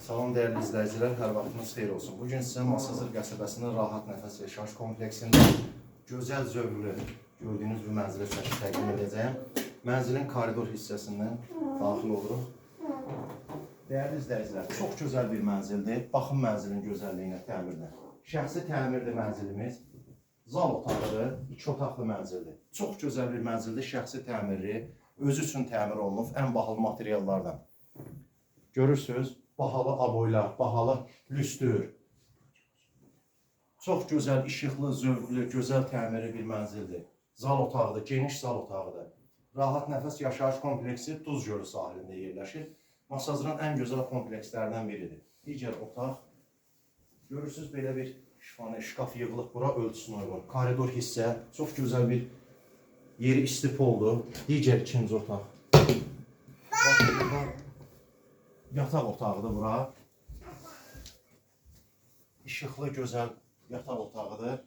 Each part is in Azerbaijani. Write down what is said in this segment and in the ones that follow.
Salam dəyərli izləyicilər, hər vaxtınız xeyir olsun. Bu gün sizə Masazır qəsəbəsində Rahat Nəfəs Yaşayış kompleksində gözəl zövqlü gördüyünüz bu mənzilə çəkib təqdim edəcəyəm. Mənzilin koridor hissəsindən daxil oluruq. Dəyərli izləyicilər, çox gözəl bir mənzildir. Baxın mənzilin gözəlliyinə, təmirinə. Şəxsi təmirli mənzilimiz. Zal otağıdır, iki otaqlı mənzildir. Çox gözəl bir mənzildir, şəxsi təmirli, özü üçün təmir olunub ən bahalı materiallardan. Görürsüz, bahalı aboylar, bahalı lüstür. Çox gözəl, işıqlı, zövqlü, gözəl təmirli bir mənzildir. Zal otağıdır, geniş zal otağıdır. Rahat Nəfəs Yaşayış kompleksi Duz Gölü sahilində yerləşir. Masazırın ən gözəl komplekslərindən biridir. Digər otaq. Görürsüz, belə bir şifanə, şkaf yığılıb bura ölçüsünə uyğun. Koridor hissə, çox gözəl bir yeri istipoldur. Digər ikinci otaq. Baxın, burada yataq otağıdır bura. İşıqlı, gözəl yataq otağıdır.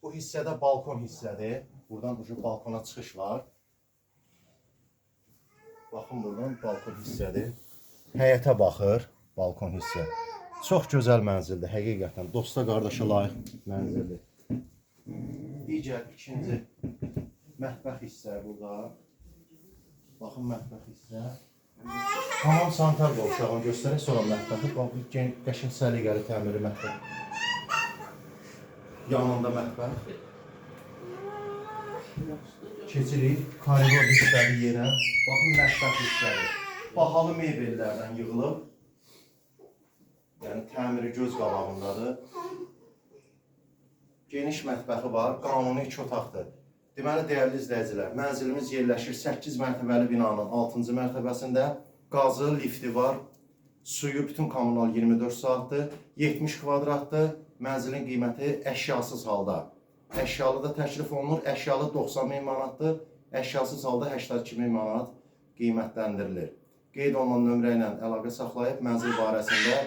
Bu hissədə balkon hissədir. Buradan ucu balkona çıxış var. Baxın, buradan balkon hissədir. Həyətə baxır balkon hissə. Çox gözəl mənzildir, həqiqətən. Dosta, qardaşa layiq mənzildir. Digər ikinci mətbəx hissə burada. Baxın, mətbəx hissə. Hamam sanitar qovşağını göstərək, sonra mətbəxi. Bax, bu qəşəng səliqəli təmiri mətbəx. Yanında mətbəx. Keçirik koridor hissəli yerə. Baxın, mətbəx hissəli. Bahalı mebellərdən yığılıb. Yəni təmiri göz qabağındadır. Geniş mətbəxi var, qanuni iki otaqdır. Deməli, dəyərli izləyicilər, mənzilimiz yerləşir 8 mərtəbəli binanın 6-cı mərtəbəsində. Qazı, lifti var, suyu bütün kommunal 24 saatdır, 70 kvadratdır. Mənzilin qiyməti əşyasız halda. Əşyalı da təklif olunur, əşyalı 90 min manatdır, əşyasız halda 82 min manat qiymətləndirilir. Qeyd olunan nömrə ilə əlaqə saxlayıb mənzil barəsində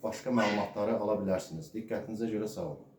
başqa məlumatları ala bilərsiniz. Diqqətinizə görə sağ olun.